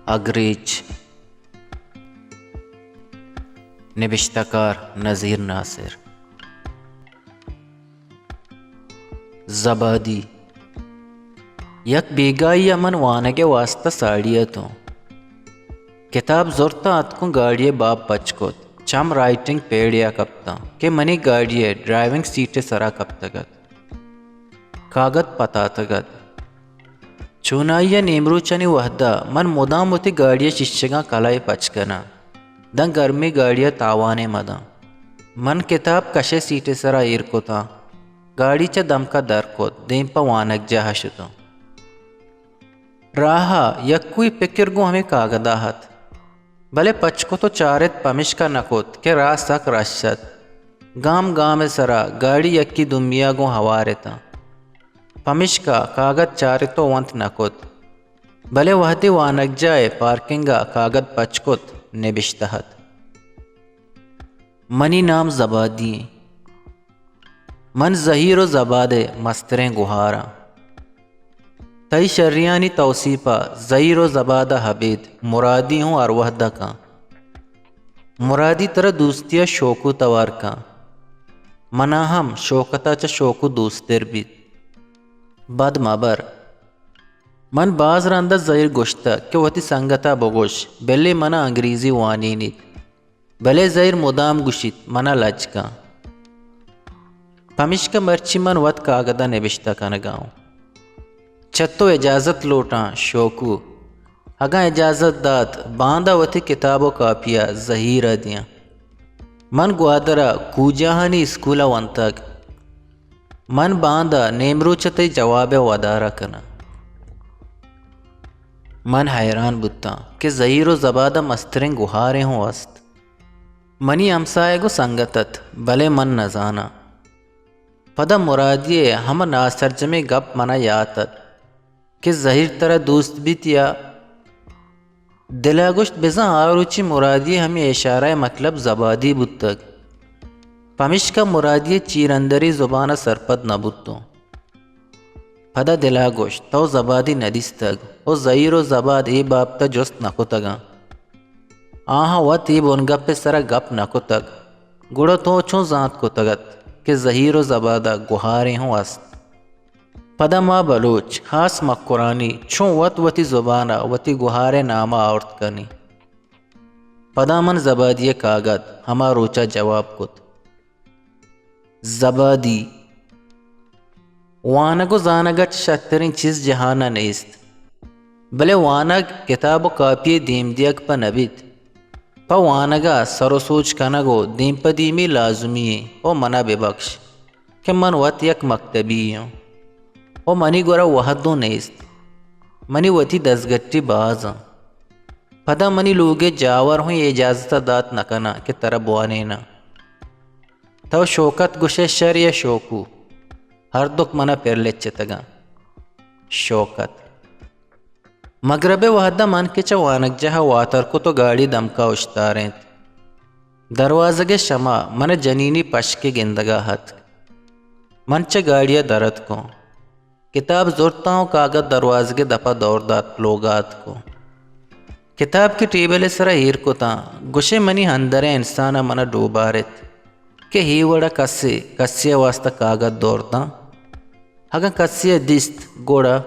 اگریچ، نبشتہ کار نذیر ناصر۔ زبادی۔ یک بیگاہی ءَ من وانگ ءِ واستہ ساڑی اتوں۔ کتاب زرتاں، اتکوں گاڑی ءِ باب پچ کت۔ چم رائٹنگ پیڈ ءَ کپتاں کہ منی گاڑی ءِ ڈرائیونگ سیٹ ءِ سرا کپتگ ات۔ کاگد پتاتگ ات۔ چونائی ءَ نیمروچانی وہد ءَ من مدام وتی گاڑی ءِ شیشگاں کلہ ءَ پچ کناں، داں گرمی گاڑی ءَ تاوانے مداں۔ من کتاب کش ءِ سیٹ ءِ سرا ایر کتاں۔ گاڑی چہ دمک ءَ در کت، دیم پہ وانگجاہ ءَ شتاں۔ راہ ءَ یکوئی پکر گوں ہمے کاگد ءَ ات، بلے پچ کت ءُ چارت پمشکا نہ کت کہ راہ سک رش ات۔ گام گام ءِ سرا گاڑی یکے دومی ءَ گوں ہوار اتاں۔ پمشکا کاگد چارت ءُ ونت نہ کت، بلے وہدے وانگجاہ ءِ پارکنگ ءَ کاگد پچ کت، نبشتہ ات: منی نام زبادی ایں۔ من زہیر ءُ زباد ءِ مستریں گہار آں۔ تئی شریانی توسیپ ءَ زہیر ءُ زباد ءَ ابید مرادی ہوں ہر وہد ءَ کن۔ مرادی ترا دوستی ءَ شوکو توار کن۔ منا ہم شوکت ءَ چہ شوکو دوستر بیت۔ بد مبر۔ من باز رند ءَ زہیر گوشتگ کہ وتی سنگت ءَ بگوش، بلے منا انگریزی وانینیت۔ بلے زہیر مدام گوشیت، منا لج کن۔ پمیشکا مرچی من وت کاگد ءَ نبشتہ کنگ ءَ اوں۔ چہ تو اجازت لوٹاں شوکو۔ اگاں اجازت دات، باندا وتی کتاب ءُ کاپی ءَ زہیر ءَ دیاں۔ من گوادر ءَ کوجاہانی اسکول ءَ ونتگ۔ من باندا نیمروچ ءَ تئی جواب ءَ ودار ءَ کناں۔ من حیران بوتاں کہ زہیر ءُ زباد ءَ مستریں گہارے ہوں است۔ منی ہمساہگ ءُ سنگت ات، بلے من نزاناں۔ پدا مرادی ءِ ہما ناسرجمیں گپ منا یات ات کہ زہیر ترا دوست بیت یا؟ دل ءَ گوشت، بزاں آ روچی مرادی ءِ ہمے اشارہ ءِ مطلب زبادی بوتگ، پمیشکا مرادی ءِ چیراندری زبان ءَ سرپد نہ بوتوں۔ پدا دل ءَ گوشت، تو زبادی نہ دیستگ ءُ زہیر ءُ زباد اے بابت ءَ جست نہ کتگ اَنت۔ آہاں وت اے بنگپ ءِ سرا گپ نہ کتگ، گڑا تو چون زانت کتگ ات کہ زہیر ءُ زباد ءَ گہارے ہوں است؟ پدا ما بلوچ، ہاس مکرانی، چون وت وتی زبان ءَ وتی گہار ءِ نام ءَ آورت کنیں؟ پدا من زبادی ءِ کاگد ہما روچ ءَ جواب کت۔ زبادی۔ وانگ ءُ زانگ ءَ چہ شرتریں چیز جہان ءَ نیست۔ بلے وانگ، کتاب ءُ کاپی ءِ دیم دیگ پہ نہ بیت۔ پہ وانگ ءَ سر ءُ سوج کنگ ءُ دیم پہ دیمی لازمی ایں ءُ من ءَ بہ بکش کہ من وت یک مکتبی آں ءُ منی گورا وہد اوں نیست۔ منی وتی دزگٹی باز آں۔ پدا منی لوگ ءِ جاور ہوں اے اجازت ءَ دات نہ کناں کہ ترا بوانیناں۔ تو شوکت گوش ئے شر یا شوکو؟ ہردک من ءَ پر لچتگ اَنت۔ شوکت۔ مگرب ءِ وہد ءَ من کہ چہ وانگجاہ ءَ واتر کت ءُ گاڑی دمک ءَ اوشتارینت، دروازگ ءِ شما من ءَ جنینی پشکے گندگ ءَ اتک۔ من چہ گاڑی ءَ در اتکوں۔ کتاب زرتاں ءُ کاگد دروازگ ءِ دپ ءَ دور دات، لوگ ءَ اتکوں۔ کتاب کہ ٹیبل ءِ سرا ایر کتاں، گوشے منی اندر ءِ انسان ءَ من ءَ ڈوبارت کہ اے وڑ ءَ کسے، کسے ءِ واستہ کاگد دور داں؟ اگاں کسے ءَ دیست، گڑا؟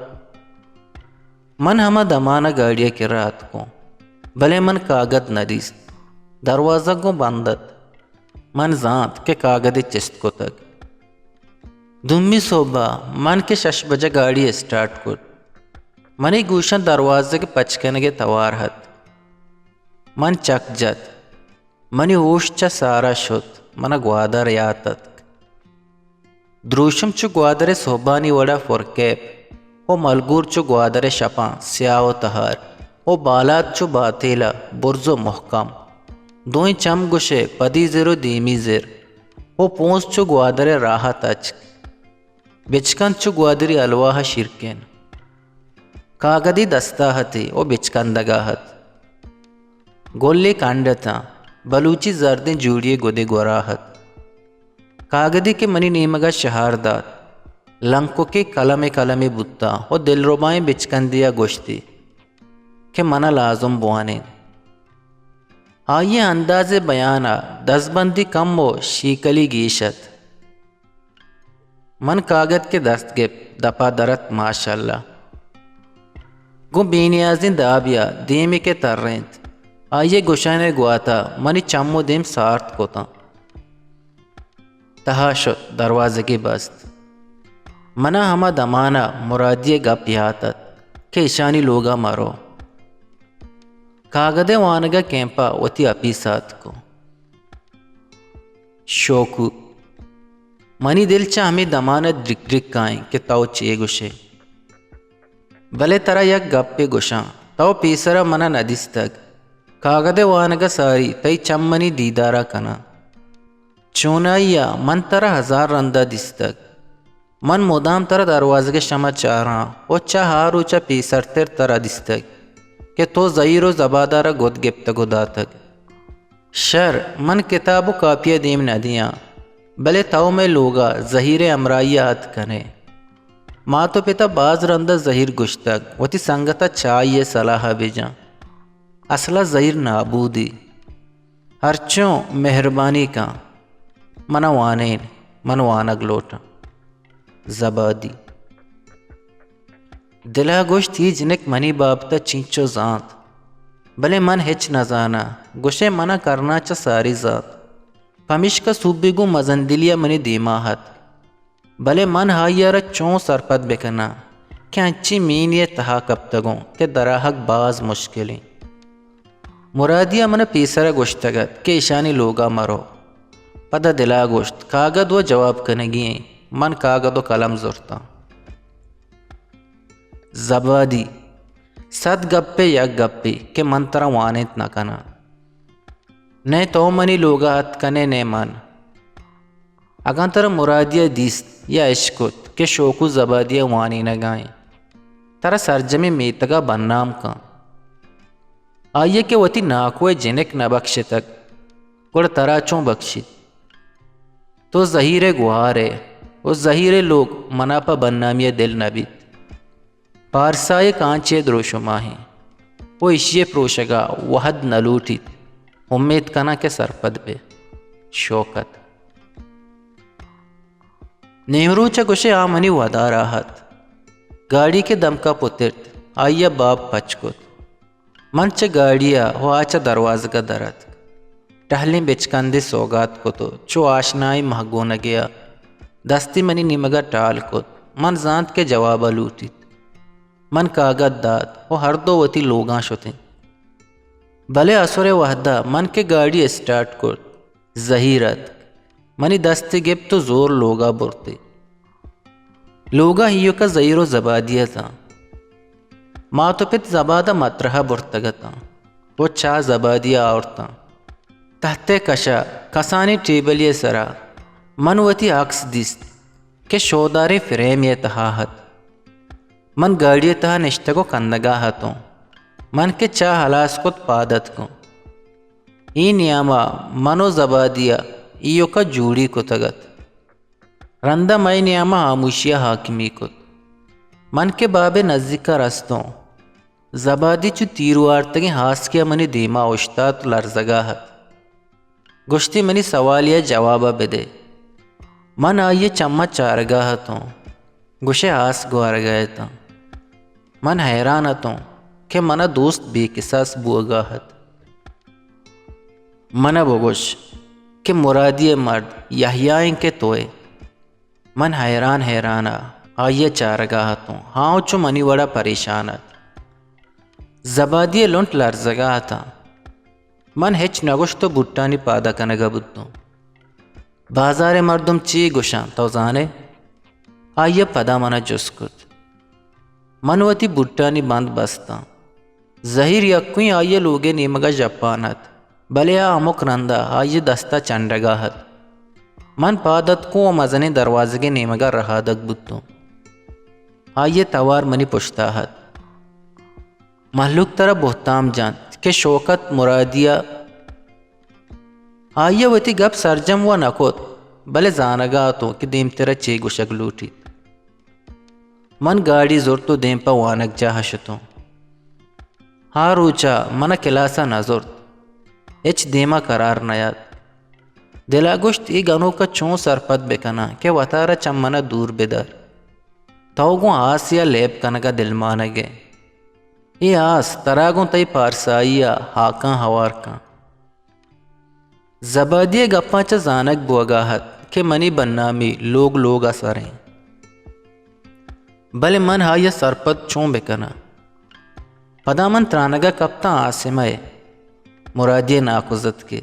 من ہما دمان ءَ گاڑی ءِ کرا اتکوں، بلے من کاگد نہ دیست۔ دروازگ گوں بند ات۔ من زانت کہ کاگدے چست کتگ۔ دومی سہب ءَ من کہ شش بجہ گاڑی اسٹارٹ کت، منی گوشاں دروازگ پچ کنگ ءِ توار ات۔ من چک جت۔ منی ہوش چہ سارا شت، من ءَ گوادر یات اتک۔ دروشم چو گوادر ءِ سہبانی وڑ ءَ پرکیپ ءُ ملگور چو گوادر ءِ شپاں سیاہ ءُ تہار ءُ بالاد چو باتیل ءَ برز ءُ مہکم۔ دوئیں چم گوش ئے پدی زر ءُ دیمی زر ءُ پونز چو گوادر ءِ راہ ءَ تچک۔ بچکند چو گوادری الواہ ءَ شیرکین۔ کاگدے دست ءَ اَت ءُ بچکندگ ءَ اَت۔ گلے کنڈ اتاں، بلوچی زردیں جوڑی ءِ گدے گورا اَت۔ کاگدے کہ منی نیمگ ءَ شہار دات، لنککے کلمے کلمے بوتاں ءُ دلربائیں بچکندے ءَ گوشتی۔ کہ من ءَ لازم بوانین۔ آئی ءِ انداز ءِ بیان ءَ دزبندی کم ءُ شیکلی گیش ات۔ من کاگد کہ دست گپت، دپ ءَ در ات، ماشاءاللہ۔ گوں بے نیازیں دابے ءَ دیمے کہ ترینت، آئی ءِ گوشان ءِ گوات ءَ منی چم ءُ دیم سارت کتاں۔ تہا شت، دروازگے بست۔ من ءَ ہما دمان ءَ مرادی ءِ گپ یات ات کہ ایشانی لوگ ءَ مرو۔ کاگد ءِ وانگ ءَ کیمپ ءَ وتی اپیس ءَ اتکوں۔ شوکو، منی دل چہ ہمے دمان ءَ ڈرک ڈرک کائیں کہ تو چے گوشے۔ بلے ترا یک گپے گوشاں، تو پیسر ءَ من ءَ نہ دیستگ۔ کاگد ءِ وانگ ءَ ساری تئی چم منی دیدار ءَ کناں۔ چونائی ءَ من ترا ہزار رند ءَ دیستگ۔ من مدام ترا دروازگ ءِ شم ءَ چاراں ءُ چہ آ روچ ءَ پیسرتر ترا دیستگ کہ تو زہیر ءُ زبادار ءَ گد گپتگ ءُ داتگ۔ شر، من کتاب ءُ کاپی ءَ دیم نہ دیاں، بلے تو مئے لوگ ءَ زہیر ءِ ہمراہی ءَ اتک کن ئے۔ مات ءُ پت ءَ باز رند ءَ زہیر گوشتگ، وتی سنگت ءَ چہ آئی ءِ سلاہ ءَ بہ جن۔ اسل ءَ زہیر نابودی۔ ہرچوں مہربانی کن، من ءَ وانین، من وانگ لوٹاں۔ زبادی۔ دل ءَ گوشت، اے جنک منی بابت ءَ چینچو زانت، بلے من ہچ نہ زاناں۔ گوشئے من ءَ کرنا چہ ساری زانت، پمیشکا سوبی گوں مزن دلی ءَ منی دیم ءَ ات۔ بلے من آئی ءَ را چون سرپد بہ کناں کہ انچیں مینے ءِ تہا کپتگوں کہ در آہگ باز مشکل انت۔ مرادی ءَ من ءَ پیسر ءَ گوشتگ ات کہ ایشانی لوگ ءَ مرو۔ پدا دل ءَ گوشت، کاگد وَ جواب کنگی انت۔ من کاگد ءُ کلم زرتاں۔ زبادی، سد گپ ءِ یک گپے کہ من ترا وانینت نہ کناں۔ نئے تو منی لوگ ءَ اتک کن ئے، نئے من۔ اگاں ترا مرادی ءَ دیست یا اشکت کہ شوکو زبادی ءَ وانینگ ءَ انت، ترا سرجمیں میتگ ءَ بدنام کنت۔ آئی ءَ کہ وتی ناکو ءِ جنک نہ بکشتگ، گڑا ترا چون بکشیت؟ تو زہیر ءِ گوہار ئے ءُ زہیر ءِ لوگ من ءَ پہ بدنامی ءَ دل نہ بیت۔ پارسا ءِ کانچے دروشم ءَ ایں ءُ ایشی ءِ پروشگ ءَ وہد نہ لوٹیت۔ امیت کناں کہ سرپد بئے۔ شوکت۔ نیمروچ ءَ گوشئے آ منی ودار ءَ ات۔ گاڑی کہ دمک ءَ پترت، آئی ءَ باب پچ کت۔ من چہ گاڑی ءَ ءُ آ چہ دروازگ ءَ در اتک۔ ٹہلیں بچکندے سوگات کت ءُ چو آشنائیں مہگونگے ءَ دستی منی نیمگ ءَ ٹال کت۔ من زانت کہ جواب ءَ لوٹیت۔ من کاگد دات ءُ ہر دو وتی لوگاں شتیں۔ بلے اسر ءِ وہد ءَ من کہ گاڑی اسٹارٹ کرت، زہیر اتک، منی دستے گپت ءُ زور لوگ ءَ برت۔ لوگ ءَ ایوک ءَ زہیر ءُ زبادی اتاں۔ مات ءُ پت زباد ءَ مترہ ءَ برتگ اتاں ءُ چاہ زبادی ءَ آورتاں۔ تہت ءِ کش ءَ کسانیں ٹیبلے ءِ سرا من وتی عکس دیست کہ شوداریں فریمے ءِ تہا ات۔ من گاڑی ءِ تہا نشتگ ءُ کندگ ءَ اتوں۔ من کہ چاہ ہلاس کت، پاد اتکوں۔ اے نیام ءَ من ءُ زبادی ءَ ایوک ءَ جوڑی کتگ ات۔ رند ءَ مئے نیام ءَ ہاموشی ءَ حاکمی کت۔ من کہ باب ءِ نزیک ءَ رستوں، زبادی چو تیر وارتگیں ہاسکے ءَ منی دیم ءَ اوشتات ءُ لرزگ ءَ ات۔ گوشتی، منی سوالی ءِ جواب ءَ بدئے۔ من آئی ءِ چم ءَ چارگ ءَ اتوں۔ گوشئے آس گوارگ ءَ اتاں۔ من حیران اتوں کہ من ءَ دوست بے کساس بوگ ءَ ات۔ من ءَ بگوش کہ مرادی ءِ مرد یحییٰ ایں کہ تو ئے۔ من حیران حیران ءَ آئی ءِ چارگ ءَ اتوں۔ آ چو منی وڑ ءَ پریشان ات۔ زبادی ءِ لنٹ لرزگ ءَ اتاں۔ من ہچ نہ گوشت ءُ بوٹانی پاد ءَ کنگ ءَ بوتوں۔ بازار ءِ مردم چے گوشاں، تو زان ئے؟ آئی ءَ پدا من ءَ جست کت۔ من وتی بوٹانی بند بستاں۔ زہیر یکوئیں آئی ءِ لوگ ءِ نیمگ ءَ ژپان ات، بلے آ ہمک رند ءَ آئی ءِ دست ءَ چنڈگ ءَ ات۔ من پاد اتکوں ءُ مزنیں دروازگ ءِ نیمگ ءَ رہادگ بوتوں۔ آئی ءِ توار منی پشت ءَ ات۔ مہلوک ترا بہتام جنت کہ شوکت مرادی ءَ، آئی ءَ وتی گپ سرجم وَ نہ کت، بلے زانگ ءَ اتوں کہ دیمتر ءَ چے گوشگ لوٹیت۔ من گاڑی زرت ءُ دیم پہ وانگجاہ ءَ شتوں۔ آ روچ ءَ من ءَ کلاس ءَ نہ زرت۔ ہچ دیم ءَ کرار نیات۔ دل ءَ گوشت، اے گنوک ءَ چون سرپد بکناں کہ وتارا چہ من ءَ دور بدار۔ تو گوں آسے ءَ لیب کنگ ءَ دلمانگ ئے۔ اے آس ترا گوں تئی پارسائی ءَ ہاکاں ہوار کن۔ زبادی ءِ گپاں چہ زانگ بوگ ءَ ات کہ منی بدنامی لوگ لوگ ءَ سر اِنت۔ بلے من آئی ءَ سرپد چون بکناں؟ پدا من ترانگ ءَ کپتاں عاصمہ ءِ، مرادی ءِ ناکوزتک ءِ۔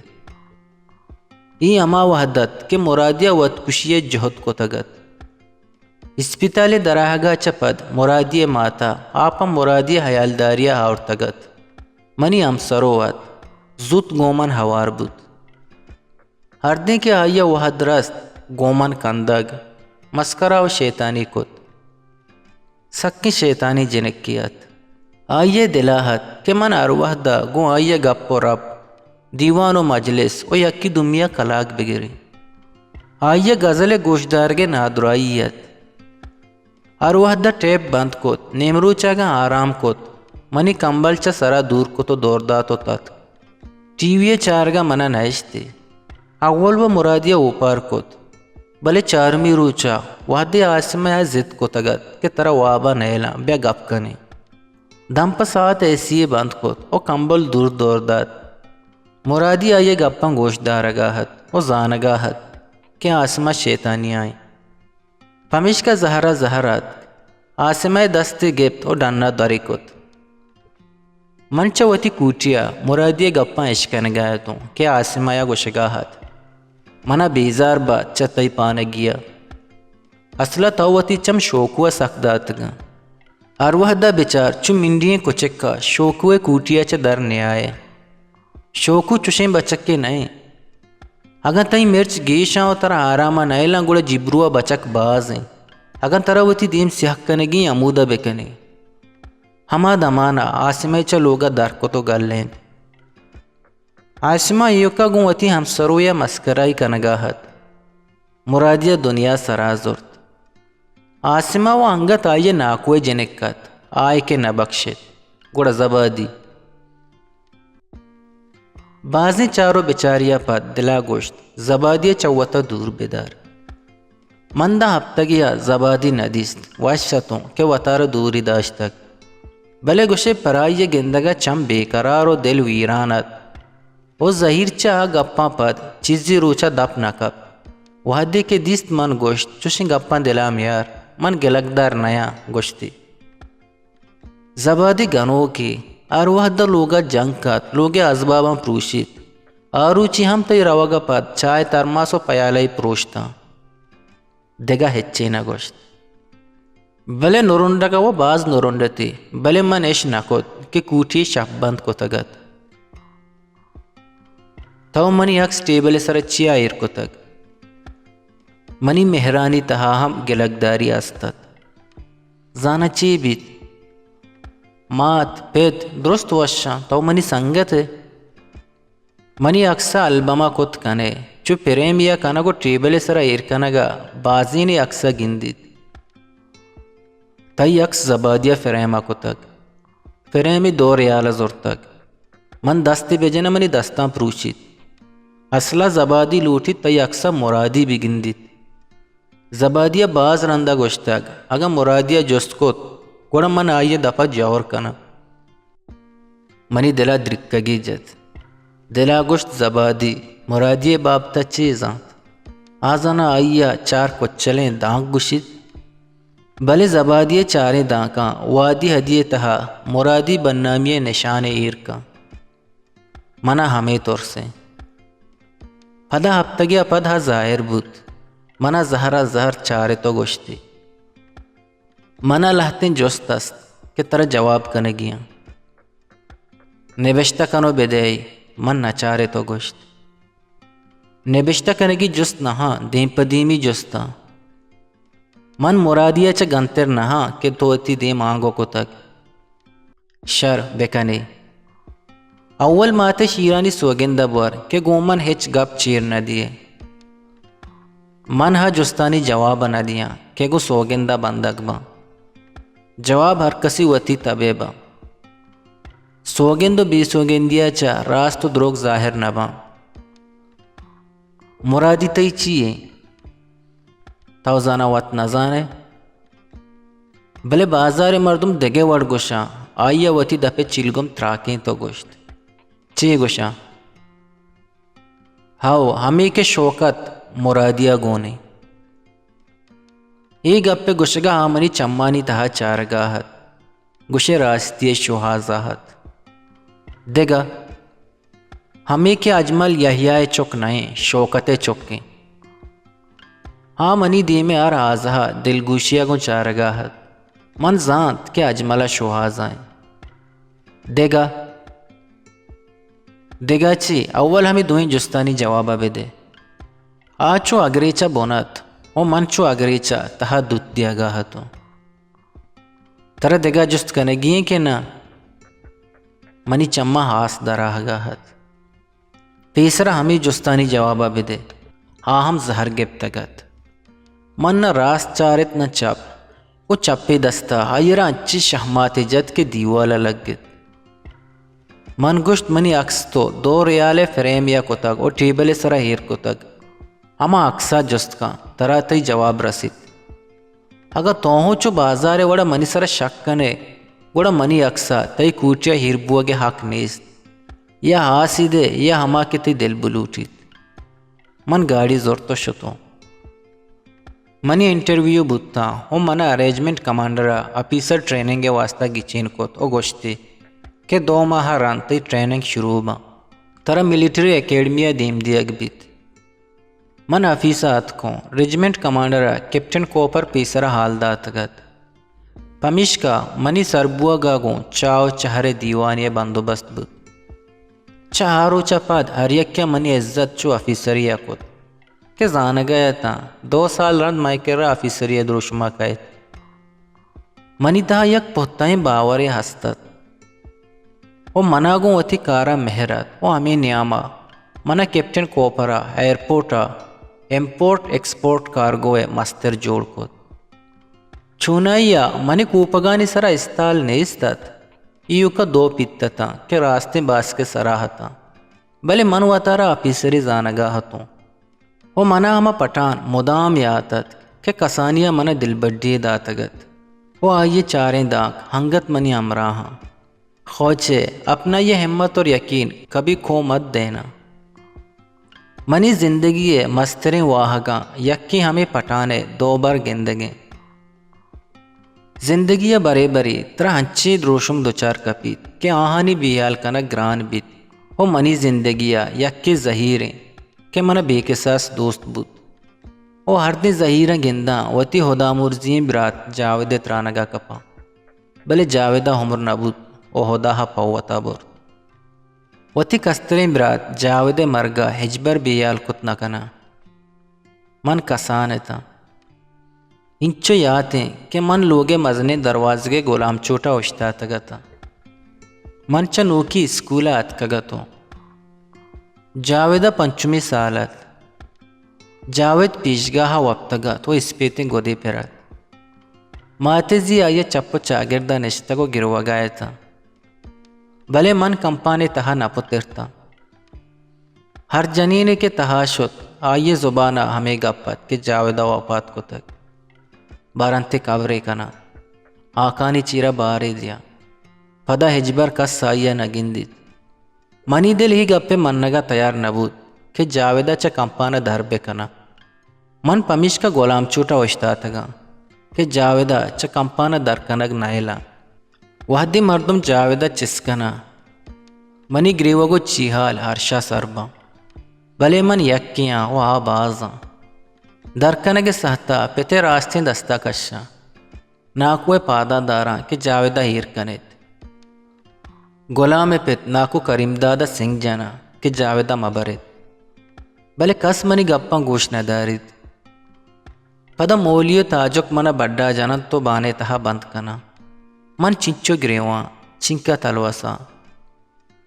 اے ہما وہد ات کہ مرادی ءَ وتکشی ءِ جہد کتگ ات۔ اسپتال ءِ درآہگ ءَ چہ پد مرادی ءِ مات ءَ آ پہ مرادی ءِ ہیالداری ءَ آورتگ ات۔ منی ہمسرو ات، زوت گوں من ہوار بوت۔ ہردیں کہ آئی ءَ وہد رست، گوں من کندگ، مسکرا ءُ شیطانی کت۔ سکیں شیطانیں جنکے ات۔ آئی ءِ دل ءَ ات کہ من ہر وہد ءَ گوں آئی ءَ گپ ءُ رپ، دیوان ءُ مجلس ءُ یکے دومی ءَ کلاگ بگریں۔ آئی ءَ غزل ءِ گوشدارگ ءِ نادراہی ات۔ ہر وہد ءَ ٹیپ بند کت، نیمروچ ءَ اگاں آرام کت، منی کمبل چہ سرا دور کت ءُ دور دات ءُ تتک۔ ٹی وی ءِ چارگ ءَ من ءَ نہ اشتی۔ اول وَ مرادی ءَ اوپار کت، بلے چارمی روچ ءَ وہدے عاصمہ ءَ زد کتگ ات کہ ترا واب ءَ نئیلاں، بیا گپ کنیں۔ دم پہ ساعت اے سی ءَ بند کت ءُ کمبل دور دور دات۔ مرادی آئی ءِ گپاں گوش دارگ ءَ ات ءُ زانگ ءَ ات کہ عاصمہ شیطانی ءَ اِنت۔ پمیشکا زہر ءَ زہر اتک۔ عاصمہ ءِ دستے گپت ءُ ڈن ءَ درے کت۔ من چہ وتی کوٹی ءَ مرادی ءِ گپاں اشکنگ ءَ اتوں کہ عاصمہ ءَ گوشگ ءَ ات، من ءَ بیزار بات چہ تئی پانگی ءَ۔ اسل ءَ تو وتی چم شوکو ءَ سک داتگ اَنت۔ ہر وہد ءَ بچار، چو منڈی ئیں کچک ءَ شوکو ءِ کوٹی ءَ چہ در نیائے۔ شوکو چشیں بچکے نہ اِنت۔ اگاں تئی مرچ گیش اَنت ءُ ترا آرام ءَ نئیلاں، گڑا جبرو ءَ بچک باز اِنت۔ اگاں ترا وتی دیم سیاہ کنگی اِنت، ہمود ءَ بکن ئے۔ ہما دمان ءَ عاصمہ چہ لوگ ءَ در کت ءُ گلینت۔ عاصمہ ایوک ءَ گوں وتی ہمسروے ءَ مسکرائی کنگ ءَ ات۔ مرادی ءَ دنیا سرا زرت۔ عاصمہ وَ انگت آئی ءِ ناکو ءِ جنک ات، آ ئے کہ نہ بکشت، گڑا زبادی۔ بازیں چار ءُ بچاری ءَ پد دل ءَ گوشت، زبادی ءَ چہ وت ءَ دور بدار۔ من داں ہپتگے ءَ زبادی نہ دیست، وش اتوں کہ وتارا دوری داشتگ۔ بلے گوشے پرائی ءِ گندگ ءَ چم بے قرار ءُ دل ویران ات۔ ءُ زہیر چہ آ گپاں پد چیزے روچ ءَ دپ نہ کپت۔ وہدے کہ دیست من گوشت، چشیں گپاں دل ءَ میار، من گلگدار نیاں، گوشتی۔ زبادی گنوکے، ہر وہد ءَ لوگ ءَ جنگ کت، لوگ ءِ ازباباں پروشیت۔ آ روچی ہم تئی روگ ءَ پد چاہ ءِ ترماس ءُ پیالہ ئے پروشتاں۔ دگہ ہچے نہ گوشت۔ بلے نرنڈگ ءَ وَ باز نرنڈتی، بلے من اش نہ کت کہ کوٹی شپ بند کتگ ات۔ تو منی عکس ٹیبل ءِ سرا چیا ایر کتگ؟ منی مہرانی تہا ہم گلگداری است ات۔ زاناں چے بیت؟ مات، پت، درست وش آں، تو منی سنگت ئے۔ منی عکس ءَ البم ءَ کت کن ئے، چو فریمے ءَ کنگ ءُ ٹیبل ءِ سرا ایر کنگ ءَ بازینے عکس ءَ گندیت۔ تئی عکس زبادی ءَ فریم ءَ کتگ۔ فریمے دو ریال ءَ زرتگ۔ من دستے بجن آں، منی دستاں پروشیت۔ اسل ءَ زبادی لوٹیت تئی عکس ءَ مرادی بگندیت۔ زبادی ءَ باز رند ءَ گوشتگ، اگاں مرادی ءَ جست کت، گڑا من آئی ءِ دپ ءَ جور کناں۔ منی دل ءَ درکگے جت۔ دل ءَ گوشت، زبادی مرادی ءِ بابت ءَ چے زانت؟ آ زاناں آئی ءَ چار کچلیں دانک گوشیت۔ بلے زبادی ءِ چاریں دانکاں وادی ہدی ءِ تہا مرادی بدنامی ءِ نشانے ایر کنت۔ من ءَ ہمے ترس اِنت۔ پدا ہپتگے ءَ پد آ زاہر بوت۔ من ءَ زہر ءَ زہر چارت ءُ گوشتی، من ءَ لہتیں جست است کہ ترا جواب کنگی آں۔ نبشتہ کن ءُ بدئے۔ من نچارت ءُ گوشت، نبشتہ کنگی جست نہ آں، دیم پہ دیمی جست آں۔ من مرادی ءَ چہ گنتر نہ آں کہ تو وتی دیم آنگو کتگ۔ شر بہ کن ئے۔ اول مات ءِ شیرانی سوگند ءَ بور کہ گوں من ہچ گپ چیر نہ دیئے۔ من آ جستانی جواب ءَ نہ دیاں کہ گوں سوگند ءَ بندگ باں۔ جواب ہرکسی وتی تب ءَ باں۔ سوگند و بے سوگندی ءَ چہ راست و دروگ ظاہر نہ باں۔ مرادی تئی چی ایں؟ تو زاناں وت نہ زانئے، بلے بازار ءِ مردم دگہ وڑ گوشاں۔ آئی ءَ وتی دپ ءِ چیلگم تراکینت و گوشت، چے گوشاں؟ ہئو، ہمے کہ شوکت مرادی ءَ گون ایں۔ اے گپ ءِ گوشگ ءَ آ منی چمانی تہا چارگ ءَ ات۔ گوشئے راستی ءِ شوہاز ءَ ات۔ دگہ ہمے کہ اجمل یحییٰ ءِ چک نہ ایں، شوکت ءِ چک ایں۔ آ منی دیم ءَ ہر ہازہ ءَ دلگوشی ءَ گوں چارگ ءَ ات۔ من زانت کہ اجمل ءَ شوہاز ءَ ایں۔ دگہ؟ دگہ چی؟ اول ہمے دوئیں جستانی جواب ءَ بدئے۔ آ چو اگریچ ءَ بن ات و من چو اگریچ ءَ تہا دوت دیگ ءَ اتوں۔ ترا دگہ جست کنگی ایں کہ نہ؟ منی چماں ہاس در آہگ ءَ ات۔ پیسرا ہمے جستانی جواب ءَ بدئے۔ آ ہم زہر گپتگ ات۔ من نہ راست چارت نہ چپ۔ و چپیں دست ءَ آئی ءَ را انچیں شہماتے جت کہ دیوال ءَ لگت۔ من گوشت، منی عکس تو دو ریال ءِ فریم ءَ کتگ و ٹیبل ءِ سرا ایر کتگ۔ ہما عکس ءَ جست کن، ترا تئی جواب رسیت۔ اگاں تو ہوں چو بازار ءِ وڑا منی سرا شک کنئے، گڑا منی عکس ءَ تئی کوٹی ءَ ایر بوگ ءِ حق نیست۔ یا ہاسے دئے یا ہما کہ تئی دل بلوٹیت۔ من گاڑی زرت و شتوں۔ منی انٹرویو بوتاں و من ءَ رجمنٹ کمانڈر ءَ آفیسر ٹریننگ ءِ واستا گچین کت و گوشتی کہ دو ماہ ءَ رند تئی ٹریننگ شروع باں۔ ترا ملٹری اکیڈمی ءَ دیم دیگ بیت۔ من آفیس ءَ اتکوں۔ رجمنٹ کمانڈر ءَ کیپٹن کوپر پیسرا حال داتگ ات۔ پمیشکا منی سربوہگ ءَ گوں چاہ و چہر ءِ دیوانے ءِ بندوبست بوت۔ چہ آ روچ ءَ پد ہر یکے ءَ منی عزت چو آفیسرے ءَ کت کہ زانگ ءَ اتاں دو سال رند مئے کرا آفیسری ءِ دروشم ءَ کئیت۔ منی تہا یک پہتائیں باورے ہست ات و منا گوں وتی کار ءَ مہر ات و ہمے نیام ءَ منا کیپٹن کوپر ءَ ایئرپورٹ ءَ امپورٹ ایکسپورٹ کارگو ءِ مستر جوڑ کت۔ چونائی ءَ منی کوپگانی سرا استال نیست ات۔ ایوک ءَ دو پیت اتاں کہ راستیں باسک ءِ سرا اتاں، بلے من وتارا آفیسرے زانگ ءَ اتوں۔ و منا ہما پٹھان مدام یات ات کہ کسانی ءَ منا دلبڈی داتگ ات و آئی ءِ چاریں دانک انگت منی ہمراہ آں۔ خوچے، اپنا یہ ہمت اور یقین کبھی کھو مت دینا۔ منی زندگی ءِ مستریں واہگاں یکے ہمے پٹھان ءِ دوبر گندگ ایں۔ زندگی ءَ برے برے ترا انچیں دروشم دچار کپیت کہ آہانی بے ہیال کنگ گران بیت و منی زندگی ءَ یکے زہیر ایں کہ من ءَ بے کساس دوست بوت و ہردیں زہیراں گنداں وتی ہدامرزی ئیں برات جاوید ءِ ترانگ ءَ کپاں، بلے جاوید ءَ عمر نہ بوت و ہدا ءَ پہ وت ءَ برت۔ وتی کستریں برات جاوید ءِ مرگ ءَ ہچبر بے ہیال کت نہ کناں۔ من کسان اتاں۔ انچو یات ایں کہ من لوگ ءِ مزنیں دروازگ ءِ گلام چوٹ ءَ اوشتاتگ اتاں۔ من چہ نوکی اسکول ءَ اتکگ اتوں۔ جاوید ءَ پنچمی سال ات۔ جاوید پیشگاہ ءَ وپتگ ات و اسپیتیں گدے پر ات۔ مات ءِ زی آئی ءِ چپ و چاگرد ءَ نشتگ و گروگ ءَ اتاں۔ بلے من کمپان ءِ تہا نہ پترتاں۔ ہر جنینے کہ تہا شت، آئی ءِ زبان ءَ ہمے گپ ات کہ جاوید ءَ وپات کتگ۔ برنت ءُ کبرے کناں، ہاکانی چیرا بارے دیاں۔ پدا ہچبر کس آئی ءَ نہ گندیت۔ منی دل اے گپ ءِ منگ ءَ تیار نہ بوت کہ جاوید ءَ چہ کمپان ءَ در بہ کناں۔ من پمیشکا گلام چوٹ ءَ اوشتاتگاں کہ جاوید ءَ چہ کمپان ءَ در کنگ نئیلاں۔ وہدے مردم جاوید ءَ چست کناں، منی گریوگ ءُ چیہال ارش ءَ سر باں، بلے من یکے آں ءُ آ باز آں۔ در کنگ ءِ ساہت ءَ پت ءِ راستیں دست ءَ کشاں، ناکو ءِ پاد ءَ داراں کہ جاوید ءَ ایر کن ایت۔ گلام ءِ پت ناکو کریم داد ءَ سنگ جناں کہ جاوید ءَ مہ بر ایت، بلے کس منی گپاں گوش نہ داریت۔ پدا مولی ءُ تاجک من ءَ بڈا جننت ءُ بان ءِ تہا بند کناں۔ من چنچو گریواں، چنکا تلوساں،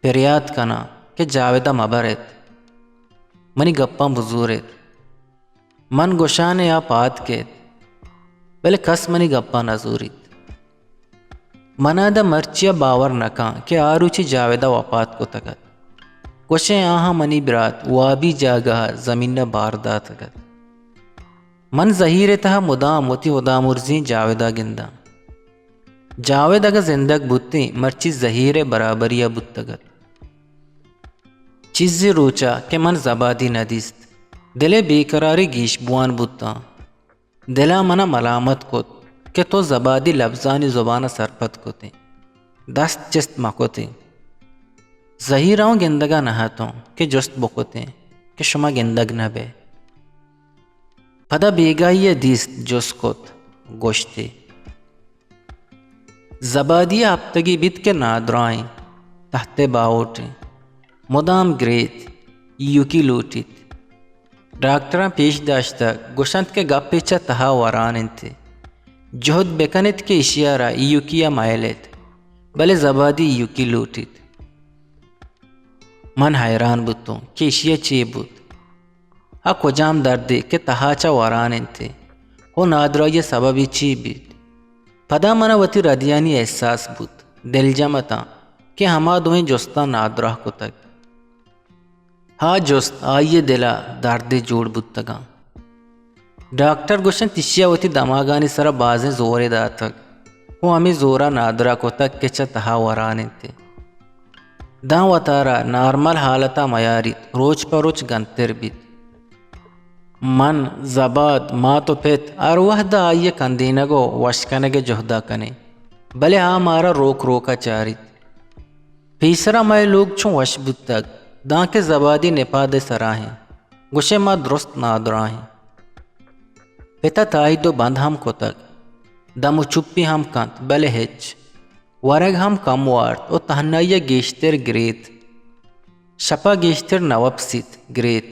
پریات کناں کہ جاوید ءَ مہ بر ایت، منی گپاں بزور ایت۔ من گوشان ءَ آ پاد کیت، بلے کس منی گپاں نہ زوریت۔ منا داں مرچی ءَ باور نہ کن کہ آ روچی جاوید ءَ وپات کتگ ات۔ گوشئے آہاں منی برات وابی جاگہ ءَ زمین ءَ بار داتگ ات۔ من زہیر ءِ تہا مدام وتی ہدامرزیں جاوید ءَ گنداں۔ جاوید اگاں زندگ بوتیں، مرچی زہیر ءِ برابری ءَ بوتگ ات۔ چیزے روچ ءَ کہ من زبادی نہ دیست، دل ءِ بے قراری گیش بوان بوتاں۔ دل ءَ من ءَ ملامت کت کہ تو زبادی لبزانی زبان ءَ سرپد کتیں، دست چست مہ کتیں۔ زہیر ءَ اوں گندگ ءَ نہ اتوں کہ جست بکتیں کہ شما گندگ نہ بئے۔ پدا بیگاہی ءَ دیست، جست کت، گوشتی، زبادی ءَ ہپتگے بیت کہ نادراہیں، تحت باہوٹیں، مدام گریت، ایوکی لوٹیت۔ ڈاکٹراں پیش داشتگ، گوشنت کہ گپے چہ تہا وران انت۔ جہد بکنیت کہ ایشی ءَ را ایوکی ءَ مئیلیت، بلے زبادی ایوکی لوٹیت۔ من حیران بوتوں کہ ایشی ءَ چے بوت؟ آ کجام دردے کہ تہا چہ وران انت ءُ نادراہی ءِ سببے چے بیت؟ پدا من ءَ وتی ردیانی احساس بوت، دلجم اتاں کہ ہما دوئیں جستاں نادراہ کتگ۔ آ جست آئی ءِ دل ءَ دردے جوڑ بوتگاں۔ ڈاکٹر گوشنت ایشی ءَ وتی دماگانی سرا بازیں زورے داتگ ءُ ہمے زور ءَ نادراہ کتگ کہ چہ تہا وران انت۔ داں وتارا نارمل حالت ءَ میاریت، روچ پہ روچ گنتر بیت۔ من، زباد، مات ءُ پت ہر وہد ءَ آئی ءِ کندینگ ءُ وش کنگ ءِ جہد ءَ کنیں، بلے آ مارا روک روک ءَ چاریت۔ پیسرا مئے لوگ چوں وش بوتگ، دانکہ زبادی نپاد ءِ سرا ایں، گوشئے ما درست نادراہیں۔ پت ءَ تائید ءُ بند ہم کتگ، دم ءُ چپی ہم کنت، بلے ہچ۔ ورگ ہم کم وارت ءُ تہنائی ءَ گیشتر گریت۔ شپ ءَ گیشتر نہ وپسیت، گریت۔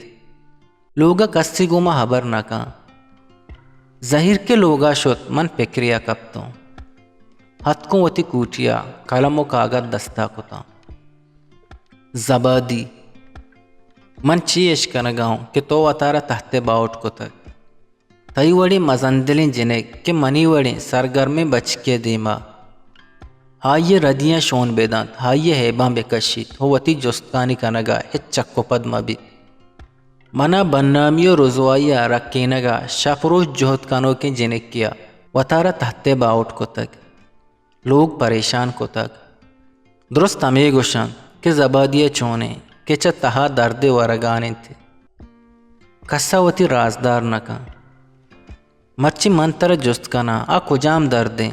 لوگ ءَ کسے گوما ہبر نہ کن۔ زہیر کہ لوگ ءَ شت، من پکرے ءَ کپتوں۔ اتکوں وتی کوٹی ءَ، قلم ءُ کاگد دست ءَ کتاں۔ زبادی، من چے اش کنگ ءَ اوں کہ تو وتارا تحت باہوٹ کتگ؟ تئی وڑیں مزن دلیں جنک کہ منی وڑیں سرگرمیں بچکے ءِ دیما آئی ءِ ردیاں شون بہ دنت، آئی ءِ ہیباں بہ کشیت ءُ وتی جستانی کنگ ءَ ہچ چک ءُ پد مہ بیت۔ من ءَ بدنامی ءُ رزوائی ءَ رکینگ ءَ شپ روچ جہد کنوکیں جنکے ءَ وتارا تحت ءِ باہوٹ کتگ۔ لوگ پریشان کتگ۔ درست ہمے گوش انت کہ زبادی ءَ چونیں کہ چہ تہا دردے ورگان انت۔ کس ءَ وتی رازدار نہ کن۔ مرچی من ترا جست کناں، آ کجام دردیں؟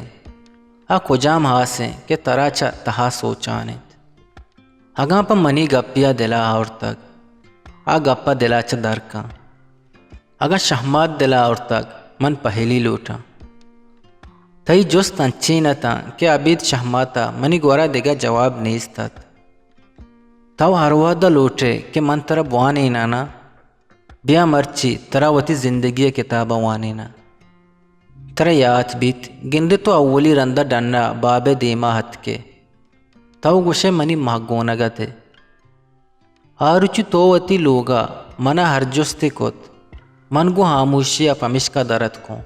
آ کجام ہاسیں کہ ترا چہ تہا سوچان انت؟ اگاں پہ منی گپے ءَ دل ءَ آورتگ، آ گپ ءَ دل ءَ چہ در کن۔ اگاں شہمات دل ءَ آورتگ، من پہلی لوٹاں۔ تئی جست انچیں اتاں کہ ابید شہمات ءَ منی گورا دگہ جواب نیست ات۔ تو ہر وہد ءَ لوٹ ئے کہ من ترا بوانیناں نا؟ بیا مرچی ترا وتی زندگی ءِ کتاب ءَ وانیناں۔ ترا یات بیت، گندے تو اولی رند ءَ ڈن ءَ باب ءِ دیم ءَ اتک ئے۔ تو گوش ئے منی مہگونگ ءَ ات ئے۔ آ روچی تو وتی لوگ ءَ من ءَ ہر جستے کت۔ من گوں ہاموشی ءَ پمیشکا در اتکوں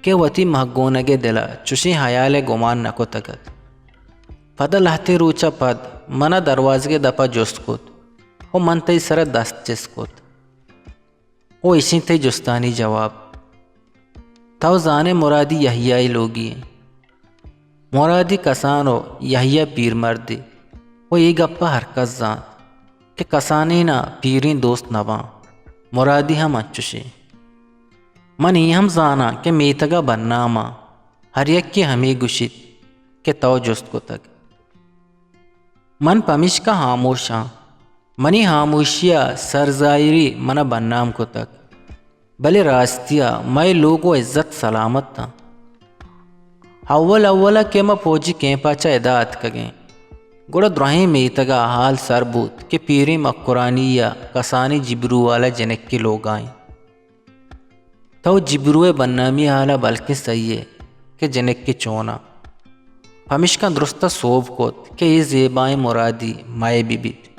کہ وتی مہگونگ ءِ دل ءَ چشیں ہیال ءِ گمان نہ کتگ ات۔ پدا لہتیں روچ ءَ پد من ءَ دروازگ ءِ دپ ءَ جست کت ءُ من تئی سر ءَ دست چست کت۔ او ایشیں تئی جستانی جواب۔ تو زان ئے مرادی یحییٰ ءِ لوگی انت۔ مرادی کسان ءُ یحییٰ پیرمردے ءُ اے گپ ءَ ہرکس زانت کہ کسانین ءَ پیریں دوست نہ باں۔ مرادی ہم انچشیں۔ من اے ہم زاناں کہ میتگ ءَ بدنام آں، ہر یکے ہمے گوشیت کہ تو جست کتگ۔ من پمیشکا ہاموش آں۔ منی ہاموشی ءِ سرزاہری من ءَ بدنام کتگ، بلے راستی ءَ مئے لوگ ءُ عزت سلامت آں۔ اول اول ءَ کہ ما پوجی کیمپ ءَ چہ ادا اتکگیں، گڑا درہیں میتگ ءَ ہال سر بوت کہ پیریں مکرانی ءِ کسانیں جبرو والا جنکے لوگ ءَ ایں۔ تو جبرو ءِ بدنامی ءِ ہال ءَ بلکیں سہی ئے کہ جنکے چوناں۔ پمیشکا درست ءَ سوب کت کہ اے زیبائیں مرادی مئے بہ بیت۔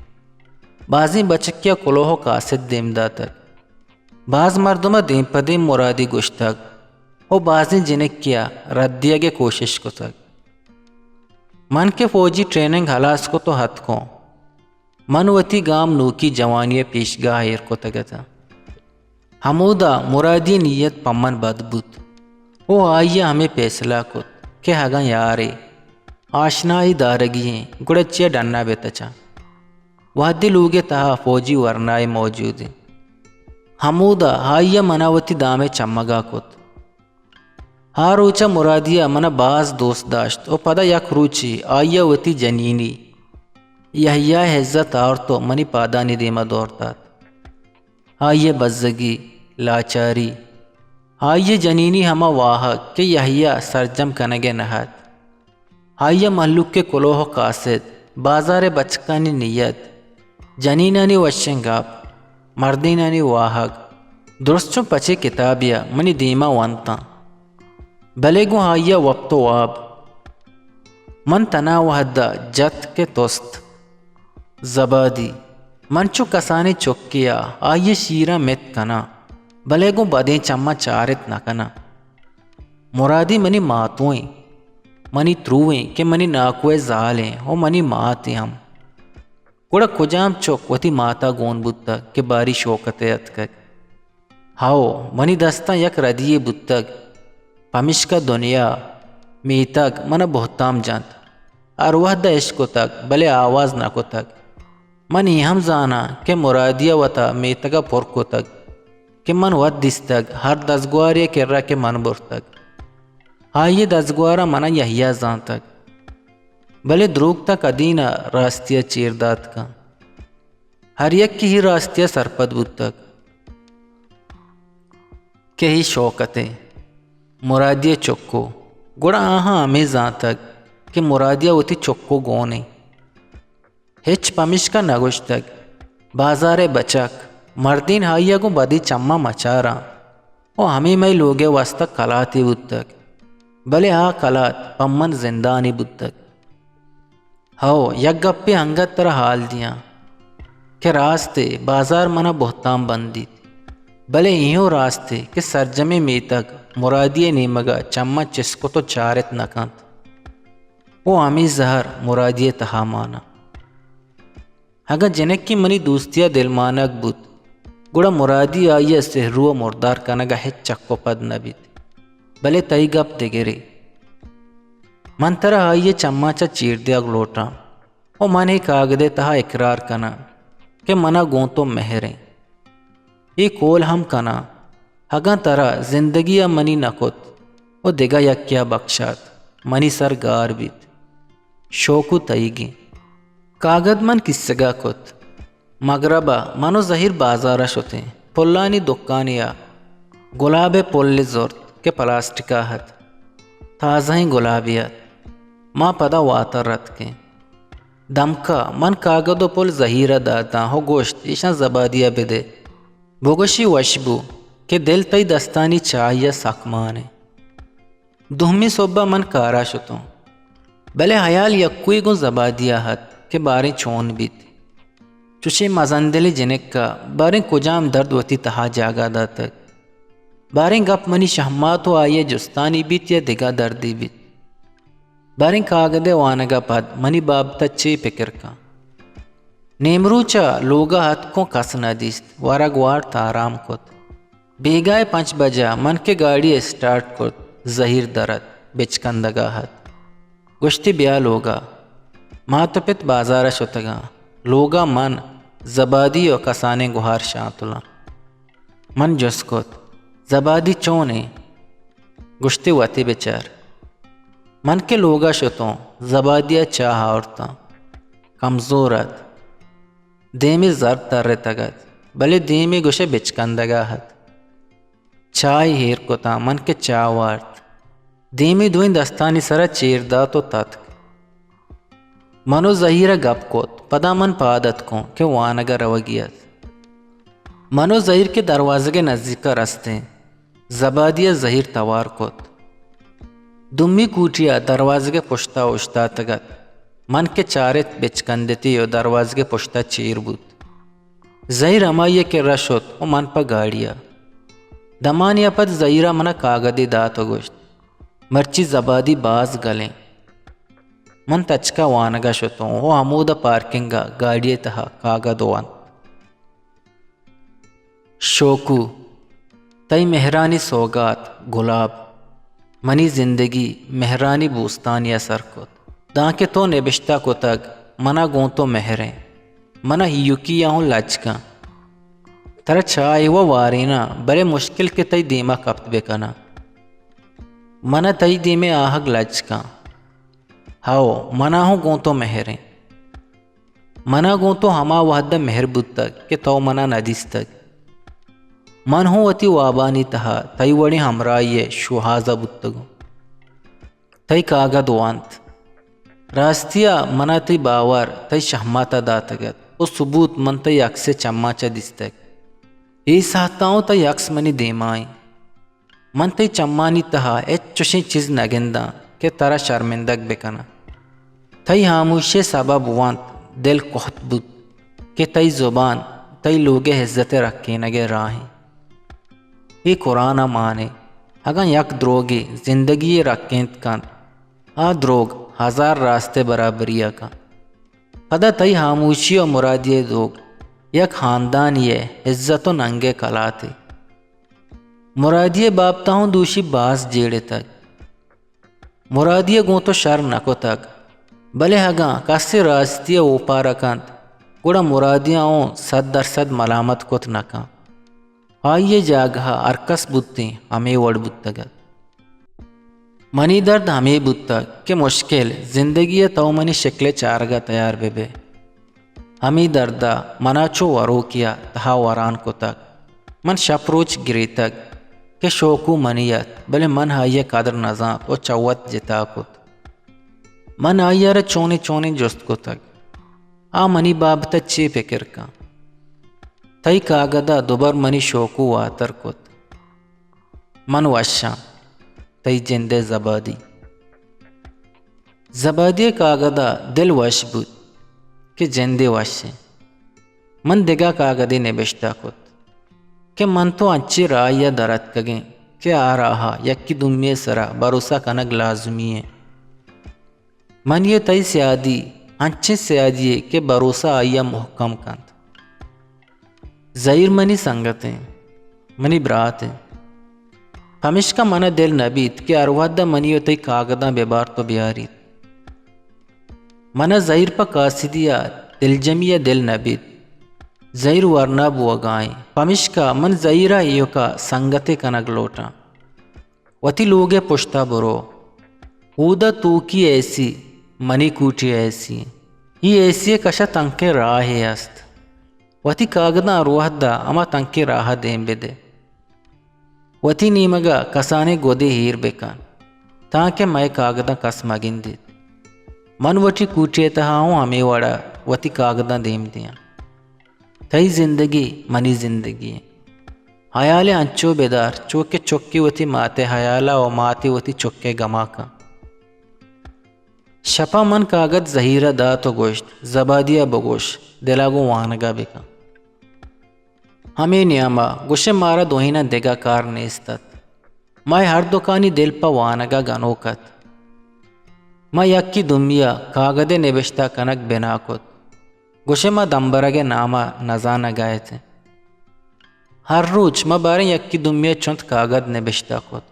بازیں بچکے ءَ کلوہ ءُ کاسد دیم داتگ۔ باز مردم ءَ دیم پہ دیم مرادی گوشتگ ءُ بازیں جنکے ءَ رد دیگ ءِ کوشش کتگ۔ من کہ فوجی ٹریننگ ہلاس کت و اتکوں، من وتی گام نوکی جوانی ءِ پیشگاہ ءَ ایر کتگ اتاں۔ ہمودا مرادی ءِ نیت پہ من بد بوت و آئی ءَ ہمے پیسلہ کت کہ اگاں یارے آشنائی دارگی ایں، گڑا چیا ڈن ءَ بہ تچاں۔ وہدے لوگ ءِ تہا فوجی ورنائے موجود ایں، ہمودا آئی ءَ من ءَ وتی دام ءَ چمگا کت۔ آ روچ ءَ مرادی ءَ من ءَ باز دوست داشت و پدا یک روچے آئی ءَ وتی جنینی یحییٰ ءِ عزت آورت و منی پادانی دیم ءَ دور دات۔ آئی ءِ بزگی، لاچاری، آئی ءِ جنینی ہما واہگ کہ یحییٰ سرجم کنگ ءَ نہ ات، آئی ءِ مہلوک ءِ کلوہ و قاصد، بازار ءِ بچکانی نیت، جنینانی وشیں گپ، مردینانی واہگ، درست چو پچے کتابے ءَ منی دیم ءَ ونتاں۔ بلے گوں آئی ءَ وپت و واب۔ من تنا وہد ءَ جت کہ تست۔ زبادی، من چو کسانیں چکے ءَ آئی ءِ شیراں مت کناں، بلے گوں بدیں چماں چارت نہ کناں۔ مرادی منی ماتوئیں، منی تروئیں کہ منی ناکو ءِ زالیں و منی ماتیں ہم۔ گڑا کجام چک وتی مات ءَ گون بوتگ کہ باری شوکت ءَ اتکگ؟ ہئو، منی دستاں یک ردی یے بوتگ، پمیشکا دنیا، میتگ من ءَ بہتام جنت۔ ہر وہد ءَ اشکتگ، بلے آواز نہ کتگ۔ من اے ہم زاناں کہ مرادی ءَ وتا میتگ ءَ پر کتگ کہ من وت دیستگ، ہر دزگوارے ءِ کرا کہ من برتگ۔ آئی ءِ دزگواراں من ءَ یحییٰ زانتگ، بلے دروگ تاں کدی نہ راستی ءَ چیر دات کنت۔ ہر یکے اے راستی ءَ سرپد بوتگ کہ اے شوکت ءِ مرادی ءِ چکو، گڑا آہاں ہمے زانتگ کہ مرادی ءَ وتی چکو گون انت۔ ہچ پمیشکا نہ گوشتگ، بازار ءِ بچک، مردین آئی ءَ گوں بدی چماں مچاراں و ہمے مئے لوگ ءِ واستہ کلاتے بوتگ، بلے آ کلات پہ من زندانے بوتگ۔ ہئو، یک گپے انگت ترا حال دیاں کہ راستے بازار من ءَ بہتام بندیت، بلے ایہوں راستے کہ سرجمیں میتگ مرادی ءِ نیمگ ءَ چماں چست کت و چارت نہ کنت۔ و ہمے زہر مرادی ءِ تہا ماناں۔ اگاں جنکے منی دوستی ءَ دلمانگ بوت، گڑا مرادی آئی ءِ سہرو ءِ مردار کنگ ءَ ہچ چک و پد نہ بیت۔ بلے تئی گپ دگرے۔ من ترا آئی ءِ چماں چہ چیر دیگ لوٹاں و من اے کاگد ءِ تہا اقرار کناں کہ من ءَ گوں تو مہر انت۔ اے کول ہم کناں، اگاں ترا زندگی ءَ منی نہ کت و دگہ یکے ءَ بکشات، منی سر گار بیت۔ شوکو تئیگیں۔ کاگد من کیسگ ءَ کت۔ مگرب ءَ من و زہیر بازار ءَ شتیں۔ پلانی دکانے ءَ گلاب ءِ پلے زرت کہ پلاسٹک ءَ ات۔ تازہیں گلابے ات۔ ما پدا واتر اتکیں۔ دمک ءَ من کاگد و پل زہیر ءَ داتاں و گوشت، ایشاں زبادی ءَ بدے۔ بگوشی وش بو کہ دل تئی دستانی چاہی ءَ سک مان انت۔ دومی سہب ءَ من کار ءَ شتوں، بلے ہیال یکوئی گوں زبادی ءَ ات کہ باریں چون بیت۔ چشیں مزن دلیں جنک ءَ باریں کجام درد وتی تہا جاگہ داتگ۔ باریں گپ منی شہمات و آئی ءِ جستانی بیت یا دگہ دردے بیت۔ باریں کاگد ءِ وانگ ءَ پد منی بابت ءَ چے پکر کن؟ نیمروچ ءَ لوگ ءَ اتکوں، کس نہ دیست۔ ورگ وارت، آرام کت۔ بیگاہ ءِ پنچ بج ءَ من کہ گاڑی اسٹارٹ کت، زہیر در ات، بچکندگ ءَ ات۔ گوشتی، بیا لوگ ءَ۔ مات و پت بازار ءَ شتگاں۔ لوگ ءَ من، زبادی و کسانیں گہار شانتلاں۔ من جست کت، زبادی چون انت؟ گوشتی، وتی بچار۔ من کہ لوگ ءَ شتوں، زبادی ءَ چاہ آورتاں۔ کمزور ات۔ دیمی زرد ترتگ ات، بلے دیمی گوشئے بچکندگ ءَ ات۔ چاہے ایر کتاں، من کہ چاہ وارت۔ دیمی دوئیں دستانی سرا چیر دات و تتک۔ من و زہیر ءَ گپ کت، پدا من پاد اتکوں کہ وانگ ءَ روگی ات۔ من و زہیر کہ دروازگ ءِ نزیک ءَ رستیں، زبادی ءَ زہیر توار کت۔ دومی کوٹی ءَ دروازگ ءِ پشت ءَ اوشتاتگ ات۔ من کہ چارت، بچکندتی و دروازگ ءِ پشت ءَ چیر بوت۔ زہیر ہمائی ءِ کرا شت و من پہ گاڑی ءَ۔ دمانے ءَ پد زہیر ءَ من ءَ کاگدے دات و گوشت، مرچی زبادی باز گلیں۔ من تچکا وانگا شتوں و ہمودا پارکنگا گاڑی تہا کاگد ونت۔ شوکو، تئی مہرانی سوگات گلاب منی زندگی مہرانی بوستانی ء سر کت۔ دانکہ تو نبشتہ کتگ، منا گوں تو مہریں، منا ہیوکی ء ہوں لج کن۔ ترا چاہ و واریناں، بلے مشکل کہ تئی دیما کپت بکناں۔ منا تئی دیمے آہگ لج کن۔ ہئو، منا ہوں گوں تو مہریں۔ منا گوں تو ہما وہد ء مہر بوتگ کہ تو منا نہ دیستگ۔ من ہوں وتی وابانی تہا تئی وڑیں ہمراہی ء شوہاز ء بوتگوں۔ تئی کاگد وانت۔ راستی ء منا تئی باور تئی شہمات ء داتگ ات و ثبوت من تئی عکس ء چماں چہ دیستگ۔ اے ساعتاں تئی عکس منی دیما انت۔ من تئی چمانی تہا ہچ چشیں چیز نہ گنداں کہ ترا شرمندگ بکناں۔ تئی ہاموشی ء سبب ونت دل کہت بوت کہ تئی زبان تئی لوگ ء عزت ء رکینگ ء راہیں۔ اے قرآن ء مان انت، اگاں یک دروگے زندگی ء رکینت کنت، آ دروگ ہزار راست ء برابری ء کنت۔ پدا تئی ہاموشی و مرادی ء دوگ یک ہاندانی ء عزت و ننگ ء کلاتے۔ مرادی ء بابت ء ہوں دوشی باز جیڑتگ۔ مرادی ء گوں تو شر نہ کتگ، بلے اگاں کسے راستی ء اوپار ء کنت، گڑا مرادی ء اوں سد درسد ملامت کت نہ کن۔ آئی ء جاگہ ء ہرکس بوتیں ہمے وڑ بوتگ ات۔ منی درد ہمے بوتگ کہ مشکل زندگی ء تو منی شکل ء چارگ ء تیار بہ بئے۔ ہمے درد ء منا چو وروکے ء تہا وران کتگ۔ من شپ روچ گریتگ کہ شوکو منی ات، بلے من آئی ء قدر نزانت و چہ وت جتا کت۔ من آئی ء را چونیں چونیں جست کتگ، آ منی بابت ء چے پکر کن؟ تئی کاگد ء دوبر منی شوکو واتر کت۔ من وشاں، تئی جند ء زبادی۔ زبادی ء کاگد ء دل وش بوت کہ جندے وش انت۔ من دگہ کاگدے نبشتہ کت کہ من تو انچیں راہے ء در اتکگیں کہ آ راہ ء یکے دومی ء سرا بھروسہ کنگ لازمی انت۔ منی ء تئی سیادی انچیں سیادی یے کہ بھروسہ آئی ء مھکم کنت۔ زہیر منی سنگت انت، منی برات انت۔ پمیشکا من ء دل نہ بیت کہ ہر وھد ء منی ء تئی کاگداں بہ بارت ء بیاریت۔ من ء زہیر پہ کاسدی ء دلجمی ء دل نہ بیت۔ زہیر ورنا بوگ ء انت، پمیشکا من زہیر ء ایوک ء سنگتے کنگ لوٹاں۔ وتی لوگ ء پشت ء برو۔ اود ء توکی اے سی، منی کوٹی اے سی۔ اے سی ء کش ء تنکیں راہے است۔ وتی کاگداں ہر وھد ء ہما تنکیں راہ ء دیم بہ دے۔ وتی نیمگ ء کسانیں گدے ایر بہ کن، تانکہ مئے کاگداں کس مہ گندیت۔ من وتی کوٹی ء تہا اوں ہمے وڑ ء وتی کاگداں دیم دیاں۔ تئی زندگی منی زندگی انت۔ ہیال ء انچو بدار، چو کہ چکے وتی مات ء ہیال ء و ماتے وتی چک ء گم ء کن۔ شپ ء من کاگد زہیر ء دات و گوشت، زبادی ء بگوش، دل ء گوں وانگ ء بکن۔ ہمے نیام ء گوشئے مارا دوئیناں دگہ کار نیست ات۔ مئے ہردوکانی دل پہ وانگ ء گنوک ات۔ ما یکے دومی ء کاگدے نبشتہ کنگ بنا کت۔ گوشئے ما دمبرگ ء نام ء نزانگ ء اتیں۔ ہر روچ ما باریں یکے دومی ء چنت کاگد نبشتہ کت۔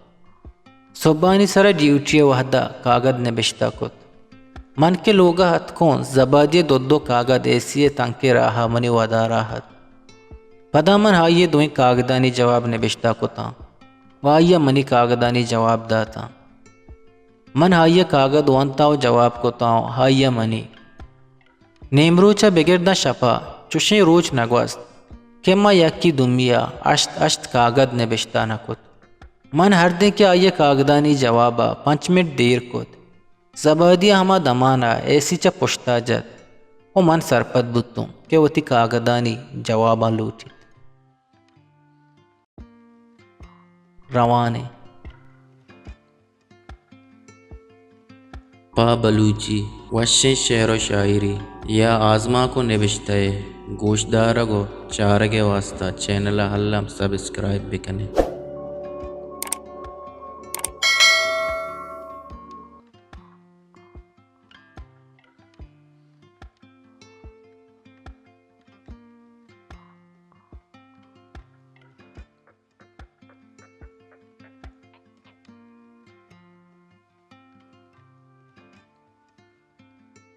سہبانی سر ء ڈیوٹی ء وہد ء کاگد نبشتہ کت۔ من کہ لوگ ء اتکوں، زبادی ء دو دو کاگد اے سی ء تنکیں راہ ء منی ودار ء ات۔ پدا من آئی ء دوئیں کاگدانی جواب نبشتہ کتاں و آئی ء منی کاگدانی جواب داتاں۔ من آئی ء کاگد ونتاں و جواب کتاں و آئی ء منی۔ نیمروچ ء بگر داں شپ ء چشیں روچ نہ گوست کہ ما یکے دومی ء ہشت ہشت کاگد نبشتہ نہ کت۔ من ہردیں کہ آئی ء کاگدانی جواب ء پنچ منٹ دیر کت، زبادی ء ہما دمان ء اے سی چہ پشت ء جت و من سرپد بوتوں کہ وتی کاگدانی جواباں لوٹیت۔ روان ایں۔ پہ بلوچی وشیں شعر و شاعری یا آزمانک و نبشتہ ء گوشدارگ و چارگ ء واسطہ چینل ء الم سبسکرائب بکنیں۔